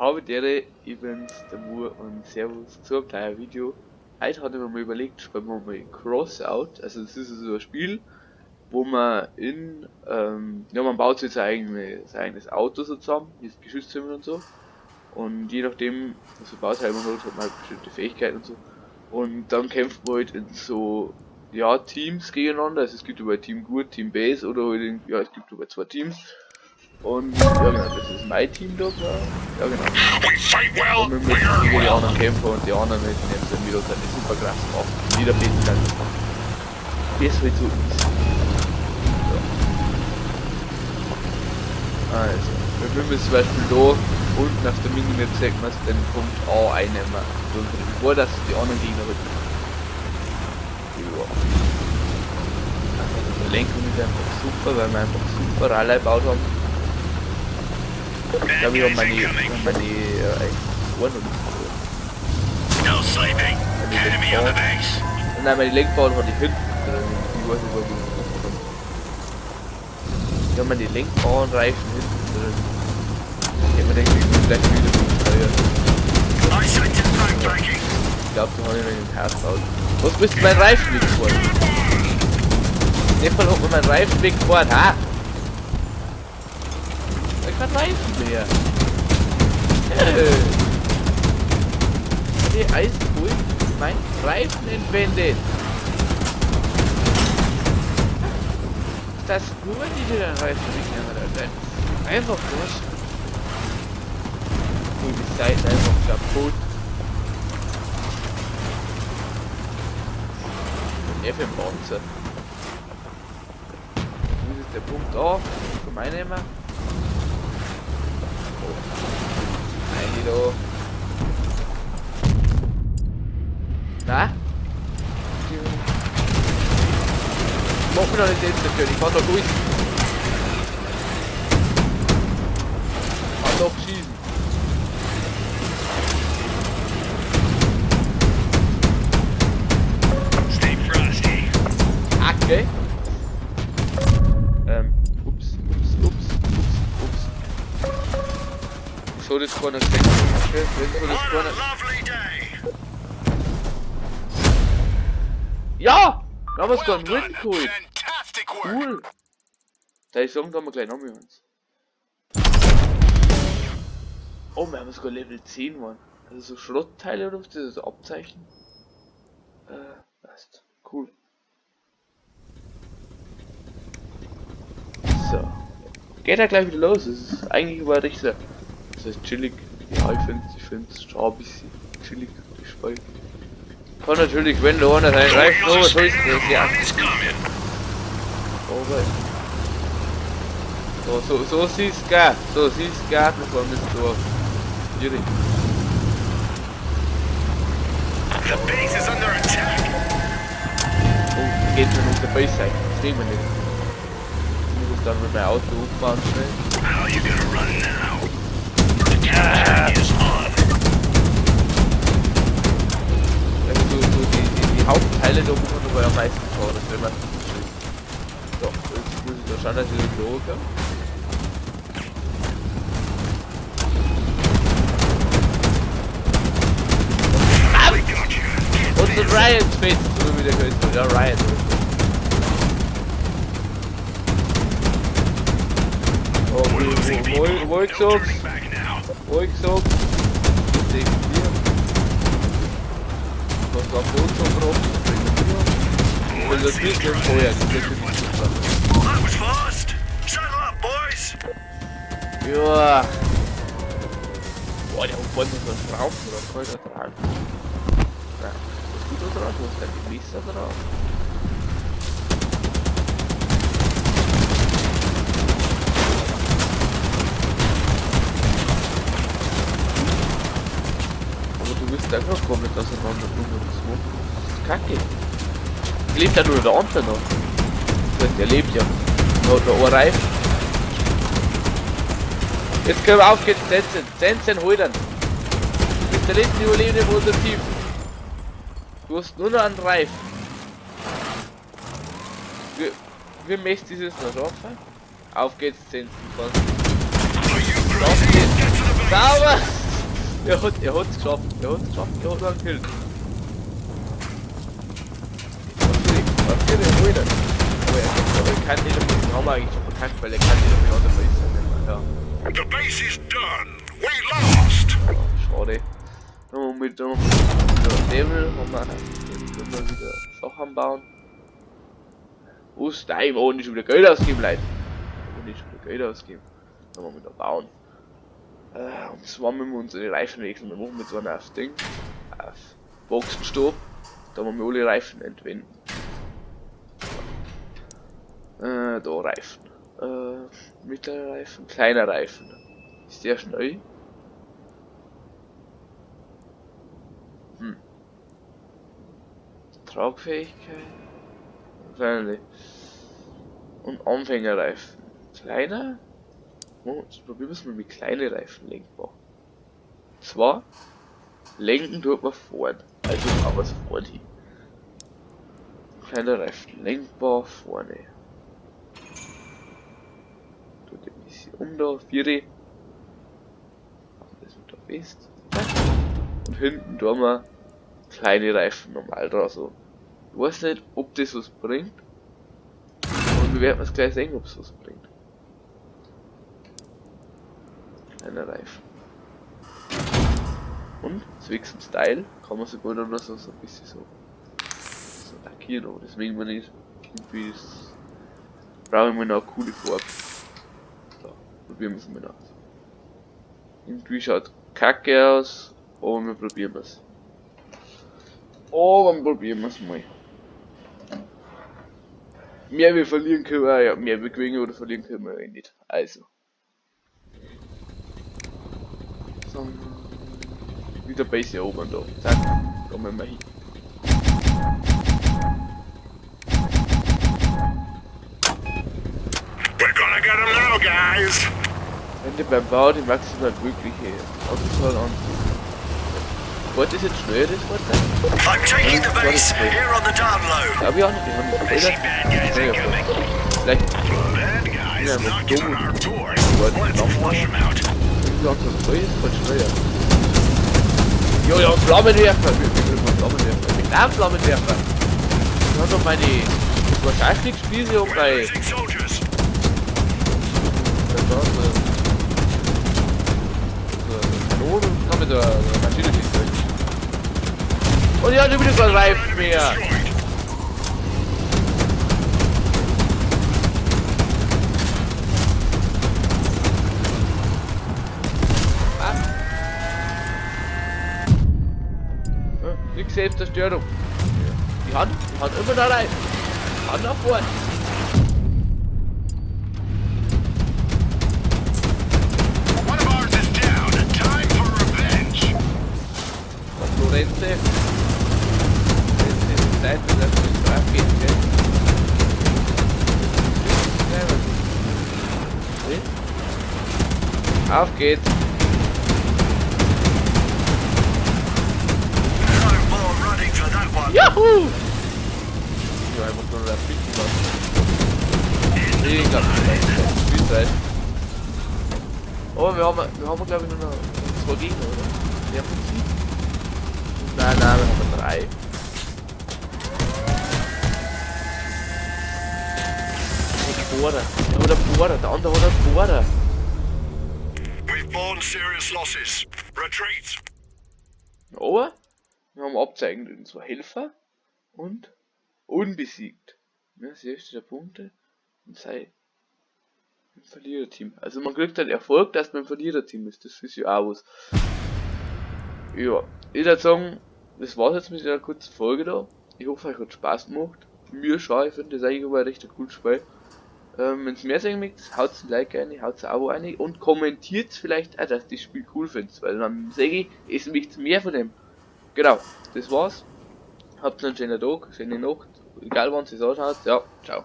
Habe Ehre, ich bin's, der Mur und Servus zu einem neuen Video. Heute hatte ich mir mal überlegt, spielen wir mal Crossout. Also das ist so ein Spiel, wo man in, ja, man baut sich sein eigenes Auto so zusammen, mit Geschütztürmen und so. Und je nachdem, was für Bauteile man hat, hat man halt bestimmte Fähigkeiten und so. Und dann kämpft man halt in so, ja, Teams gegeneinander. Also es gibt über Team Gut, Team Base oder halt in, ja, es gibt über zwei Teams. Und ja genau, das ist mein Team da, glaub ich. Ja genau. Und wir müssen gegen die anderen kämpfen und die anderen hätten jetzt dann wieder seine super krassen Waffen niederbeten kann. Wie es halt so ist. So. Also, wir müssen zum Beispiel da unten auf der Minimap sieht man den Punkt A einnehmen. Bevor das die anderen Gegner halt. Ja. Also die Lenkung ist einfach super, weil wir einfach super Rallye gebaut haben. Ich glaube, ich habe meine Ohren noch nicht geholt. Nein, meine Lenkbahn hatte ich hinten drin. Ich weiß nicht, warum ich das gemacht habe. Ich habe meine Lenkbahnreifen hinten drin. Ich habe mir gedacht, ich bin gleich wieder steuern. Ich glaube, da habe ich noch den Herz gebaut. Was bist du mein Reifen weggefahren? In dem Fall hat man meinen Reifen weggefahren, ha? Ich kein Reifen mehr. Die eiskalt mein Reifen entwendet. Ist das nur, wenn die den Reifen wegnehmen, Alter? Einfach durch. Und die Seiten einfach kaputt. Und der für den Panzer. Das ist der Punkt A. Komm einnehmen. Nein, da. Na? Mach mir doch nicht selbst dafür, ich kann doch durch. Kann doch schießen. Stay frosty. Okay. Ups, ups, ups, ups, ups. So das keiner gesehen. Okay, so das keiner. Ja! Da haben wir sogar einen Win geholt. Cool. Da ich sagen, da haben wir gleich noch mehr uns. Oh, wir haben sogar Level 10, Mann. Also so Schrottteile oder was, das ist Abzeichen. Passt. Cool. So. Geht ja gleich wieder los. Es ist eigentlich war richtig so. Das heißt chillig. Ja, ich find's schon ein bisschen chillig, das Spiel. Kann natürlich, wenn du einer seinen Reifen sowas holst, das ist ja. Aber so siehst du gar, so siehst du gar, bevor wir es so. Schwierig. Oh, geht schon unter Base sein. Das kriegen wir nicht. Ich muss dann mit meinem Auto umfahren schnell. Also so die Hauptteile da muss man dabei am meisten schauen, das wenn man schießt. So, jetzt muss ich da schauen, dass ich da wieder hochkomme. Und so Ryan spitzt, so wie der gehört. Ja, Ryan. Oh, wo ich gesagt? Wo ich gesagt? Was war vor uns so groß? Und das ist nicht vorher, das ist nicht super. Ja. Boah, der hat vorne so einen Schrauben drauf, kann ich da tragen? Nein, was tut da drauf? Was ist denn die Messer drauf? Aber du bist einfach komplett auseinander. Das ist kacke. Lebt ja nur der andere noch. Das heißt, der lebt ja. Noch der Ohrreif. Jetzt können wir auf geht's, Sensen. Sensen, hol dann. Du bist der letzte Überlebende von unserem Team. Du hast nur noch einen Reif. Wir möchten dieses noch schaffen. Auf geht's, Sensen. Auf geht's. Sauber! Er hat's geschafft. Er hat's geschafft. Er hat einen Kill. Aber er kann nicht auf diesen haben wir eigentlich schon verkackt, weil er kann nicht auf die andere Base sein. Ja. The base is done. We lost. Schade. Dann haben wir mit dem Level haben wir können wir wieder Sachen bauen. Aus dem ohne schon wieder Geld ausgeben, Leute. Ohne schon wieder Geld ausgeben. Dann wollen wir wieder bauen. Und zwar müssen wir unsere Reifen wechseln. Wir machen mit so einem auf Ding. Auf Boxenstopp. Da wollen wir alle Reifen entwenden. Da Reifen. Mittlerer Reifen, kleiner Reifen. Ist der schnell? Tragfähigkeit? Wahrscheinlich. Und Anfängerreifen. Kleiner? Oh, jetzt probieren wir es mal mit kleinen Reifen lenkbar. Zwar, lenken tut man vorn. Also aber es vorne hin. Kleiner Reifen lenkbar vorne. Tut ein bisschen um da, 4. Das wird da fest. Und hinten tun wir kleine Reifen normal draus. So. Ich weiß nicht, ob das was bringt. Und wir werden es gleich sehen, ob es was bringt. Kleiner Reifen. Und zwecks dem Style kann man sogar dann noch so ein bisschen so lackieren, aber deswegen man nicht irgendwie das brauchen wir noch eine coole Farbe. So, probieren wir es mal aus. Irgendwie schaut kacke aus, aber wir probieren es. Oh, dann probieren wir es mal. Mehr wir verlieren können wir, ja, mehr wir gewinnen oder verlieren können wir eh nicht. Also. So. Wieder Base hier oben da. Zack, kommen wir mal hin. We're gonna get 'em now, guys. Wende beim Bau die maximal mögliche Anzahl an. Wollt das jetzt schnell, das Fahrzeug? I'm taking the base here on the down low. Glaub ich auch nicht, die haben das I see oder? bad guys Ja, incoming. vielleicht. Bad guys Ja, knocking dumm. on our door. Warte, Let's langsam. flush 'em out. Irgendwie langsam voll ist, voll schneller. Jo, ja, Flammenwerfer! Wir kriegen mal Flammenwerfer. Ich bin auch Flammenwerfer. Ich hab doch meine Wahrscheinlich-Spieße und We're bei. losing soldiers. Da war so Kanone und noch mit der Maschine schießt. Und ja, schon wieder kein Reifen Enemy mehr. destroyed. Was? Ja, nix Selbstzerstörung. Die hat immer da rein. Hand nach vorne. One of ours is down. Time for revenge. Florenze. Jetzt ist Zeit, dass es drauf geht, gell? Auf geht's. No more running for that one. Juhu! Ich hab einfach nur noch fliegen lassen. Ich glaub, das ist Spielzeit. Aber wir haben glaube ich nur noch 2 Gegner, oder? Wir haben 7. Nein, nein, wir haben 3. Der Bohrer. Der hat einen Bohrer, der andere hat einen Bohrer. We've borne serious losses. Retreat. Aber wir haben Abzeichen, und zwar Helfer und unbesiegt. Ja, das erste der Punkte und sei im Verliererteam. Also man kriegt halt Erfolg, dass man im Verliererteam ist. Das ist ja auch was. Ja, ich würde sagen, das war's jetzt mit der kurzen Folge da. Ich hoffe, euch hat Spaß gemacht. Mir schon, ich finde das eigentlich immer ein recht cooles Spiel. Wenn's mehr sehen möchtet, haut ein Like rein, haut ein Abo rein und kommentiert vielleicht auch, dass ihr das Spiel cool findet, weil dann sehe ich, es möchte mehr von dem. Genau, das war's. Habt einen schönen Tag, schöne Nacht, egal wann ihr es anschaut. Ja, ciao.